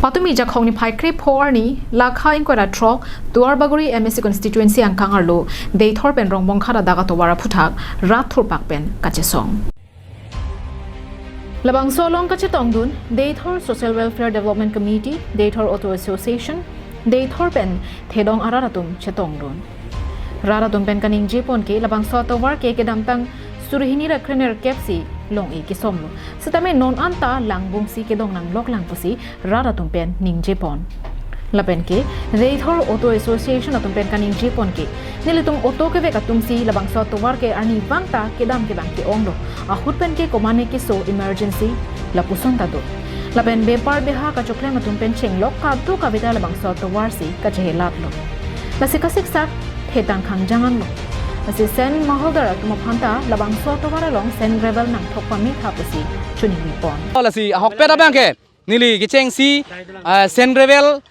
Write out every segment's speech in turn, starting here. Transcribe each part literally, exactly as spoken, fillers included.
Patumi Jakhong niphai krepho arni, lakha ingkoi ra throk, Duarbagori M A C constituency angkang arlo, Deithor pen Rongbongkhat adak atovar aphuthak rat thurpak pen kachesong. Labangso along kachetongdun Deithor Social Welfare Development Committee, Deithor Auto Association, Deithor pen thedong arat atum chetongdun. Rat atum pen kaningjepon ke labangso atovar ke kedamtang suri hini ra krenerkep si long-e kesomlo. Sitame non anta langbungsi kedong nangloklang pusi rat atum pen ningjepon. Lapen ke Deithor Auto Association atum pen kaningjepon ke, nelitum auto kevek atumsi labangso atovar ke arnivang ta kedam kevang ke-onglo. Ahut pen ke komane keso emergency lapuson ta do. Lapen bepar beha kachoklem atum pen chenglok kadokave ta labangso atovar si kachehelatlo. Lasi kasiksak thetang khangjanganlo. Lasi sand maholdar atum aphan ta labangso atovar along sand gravel nangthok pametha pusi choningripon. Lasi ahokpet abang ke neli kechengsi, ah, sand gravel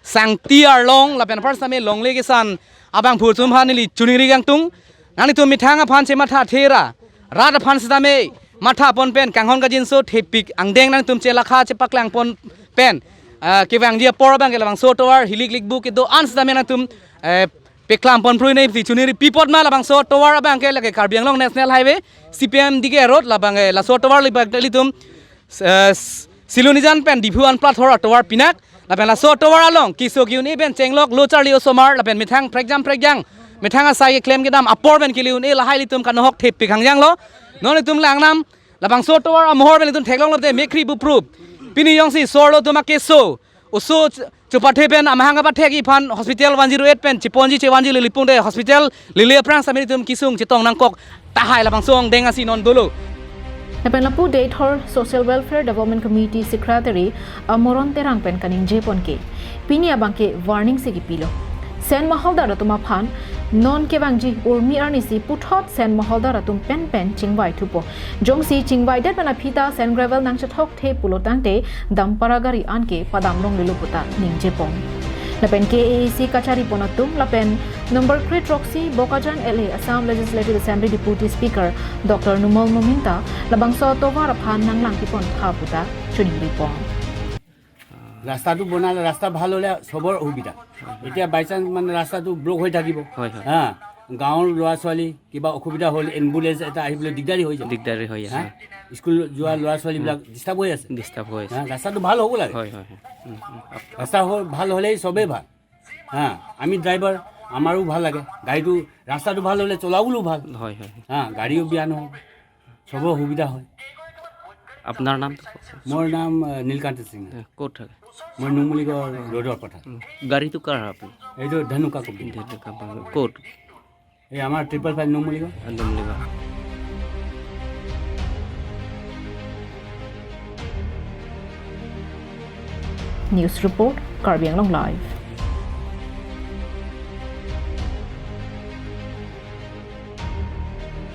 sangti arlong lapen apar sitame longle kesan abangphu atum aphan neli choningri kangtung. Nanglitum methang aphan chematha thera, rat aphan sitame mathapon pen kanghon kangjinso thepik angdeng nangtum chelakha chepaklangpon pen, ah, kevangji apor abang ke labangso atovar hilik likbu kedo-an sitame nangtum, eh, peklampon phrui ne si choningri pi apot ma labangso atovar abang ke lake Karbi Anglong National Highway, C P M D K Road labang, eh, laso atovar libak ilitum, eh, Silonijan pen Diphu an platform atovar pinak, lapen laso atovar along keso ke-un-e pen chenglok lo charli osomar, lapen methang prekjam prekjang, methang asai keklem kedam apor pen kele-un-e lahai ilitum kanohok thepik hangjanglo. Non ilitum langnam, labangso atovar amohor pen ilitum theklonglo te mekhri buprup. Pini jongsi sorlo atum akeso, oso ch-, chopathe pen amahang kapathek iphan hospital one zero eight pen cheponji chevanji lelipung te hospital lele aphrang sitame ilitum kesung chetong nangkok tahai labangso angdeng asi non dolo. Lapen lapu Deithor Social Welfare Development Committee Secretary Amoron Terang pen kaningjepon ke, pini abang ke warning si kipilo. Sand maholdar atum aphan non kevangji urmi arni si puthot sand maholdar atum penpen chingvai thupo. Jongsi chingvaidet pen aphi ta sand gravel nangchethok the pulo tangte dumper agari an ke padam longlelo puta ningjepon. Lapen K A A C kacharipon atum lapen number kre throksi Bokajan L A, Assam Legislative Assembly Deputy Speaker Doctor Numal Momin ta labangso atovar aphan nanglangpipon tha puta choningripon. ৰাস্তাটো বনালে, ৰাস্তা ভাল হ'লে চবৰ সুবিধা। এতিয়া by chance মানে ৰাস্তাটো ব্লক হৈ থাকিব। হয়, হয়। হা, গাঁৱৰ ল'ৰা ছোৱালী কিবা অসুবিধা হ'ল, এম্বুলেন্স এটা আহিবলৈ দিগদাৰী হৈ যাব। দিগদাৰী হৈ আছে। হা? স্কুল যোৱা ল'ৰা ছোৱালীবিলাক ডিষ্টাৰ্ব হৈ আছে। ডিষ্টাৰ্ব হৈ আছে। হা, ৰাস্তাটো ভাল হ'ব লাগে। হয়, হয়, হয়। উম, উম। ৰাস্তা হ-, ভাল হ'লেই চবেই ভাল। হা, আমি ড্ৰাইভাৰ, আমাৰো ভাল লাগে। গাড়ীটো, ৰাস্তাটো ভাল হ'লে চলাবলৈও ভাল। হয়, হয়। হা, গাড়ীও বেয়া নহয়। চবৰ সুবিধা হয়। আপোনাৰ নামটো কওকচোন। মোৰ নাম, আহ, নীলকান্ত সিংহ। এ, ক'ত থাকে? মই নুমলীগড় ৰোডৰ কথা। উম, গাড়ীটো কাৰ আপুনি? এইটো ধনুকা কোম্পানী। ধনুকা কোম্পানী। ক'ত? এই আমাৰ triple five Numaligarh. Numaligarh. News report, Karbi Anglong Live.